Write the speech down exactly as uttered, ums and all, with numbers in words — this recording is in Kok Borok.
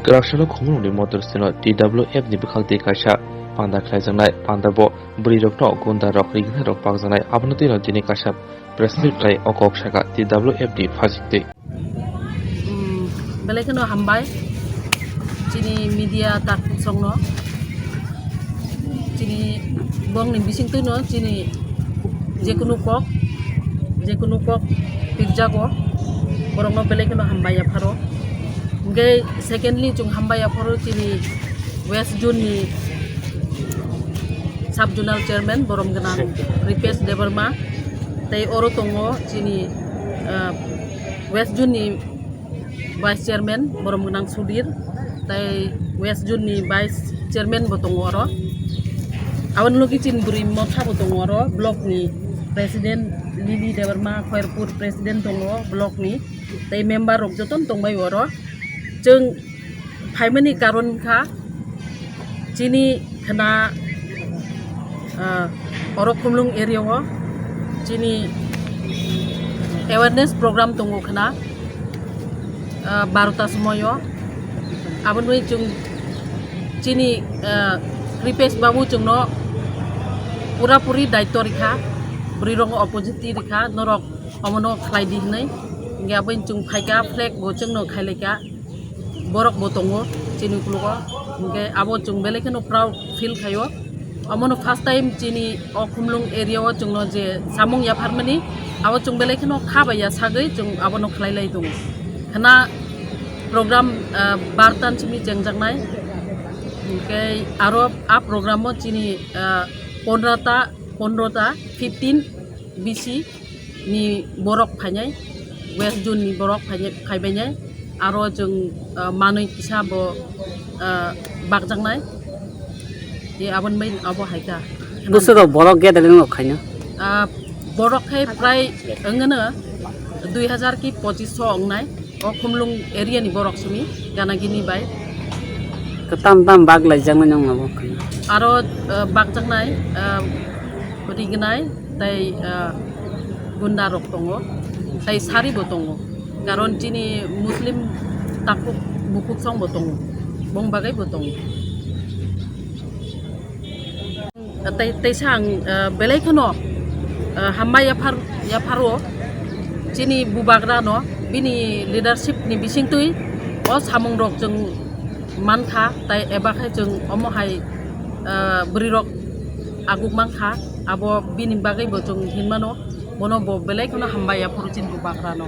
Kwraksalo khumulwngni motor sino T W F ni bwkhak twi kaisa panda khlaijaknai. Panda bo bwrwirokno gunda rok rignai rok pakjaknai. Abono twino tini kaisa press meet khlai o kok saka T W F ni phasingtwi. Hmm, belai kheno hambai chini media takhuk songno. Chini bongni bisingtwino chini jekunu kok, jekunu kok pirjago, borokno belai kheno hambai yapharo. Hingke secondly chwng hambai yapharo chini West Zone ni Sub Zonal Chairman borom gwnang Ripesh Debbarma, tei oro tongo chini, ah, West Zone ni Vice Chairman borom gwnang Sudhir, tei West Zone ni Vice Chairman bo tongo oro. Aboni logi chini bwrwi motha bo tongo oro, block ni President Lily Debbarma, Khairpur President tongo block ni, tei member rok jotono tongbai oro. Chwng phaimani karon kha chini khna, ah, oro Khumlwng area o chini awareness program tongo khna, ah, barota somoyo. Aboni chwng chini, ah, Kripesh babu chwngno pura puri daityo rikha, bwrwi rokno opportunity rikha, norok omono khlai di hinwi. Hingke aboni chwng phaikha, flag bo chwngno khailaikha. Borok bo tongo chini ukologo, hingke abo chwng belai kheno proud feel khaio. Omono first time chini o Khumlwng area o chwngno je samung yapharmani, abo chwng belai kheno kha bai ya sagwi chwng abono khlai lai tongo. Khna program, ah, bartan simi chengjaknai, hingke aro a program o chini, ah, pondro ta, pondro ta, fifteen B C ni borok phainai, West Zone ni borok phainai, phaibainai, aro chwng, ah, manwi kisa bo, ah, bakjaknai, e aboni bai abo hai kha. Bwswk rok borok gathering rok khaino? Ah, borok khai prai wngno dui hazar ki pochis so wngnai. O Khumlwng area ni borok simi gana gini bai. Kwtam tam bak lai jaknai nong abo. Aro, eh, bak jaknai, eh, rignai tei, eh, gunda rok tongo, tei sari bo tongo. Karon chini Muslim takhuk bukhuk song bo tongo, bong bagwi bo tongo. Tei, teisa ang, eh, belai kheno, eh, hambai yaphar, yapharo chini bubagra no bini leadership ni bisingtwi o samung rok chwng mankha, tai eba khai chwng omo hai, eh, bwrwi rok aguk mankha, abo bini bagwi bo chwng hinmano, bono bo belai kheno hambai yapharo chini bubagra no.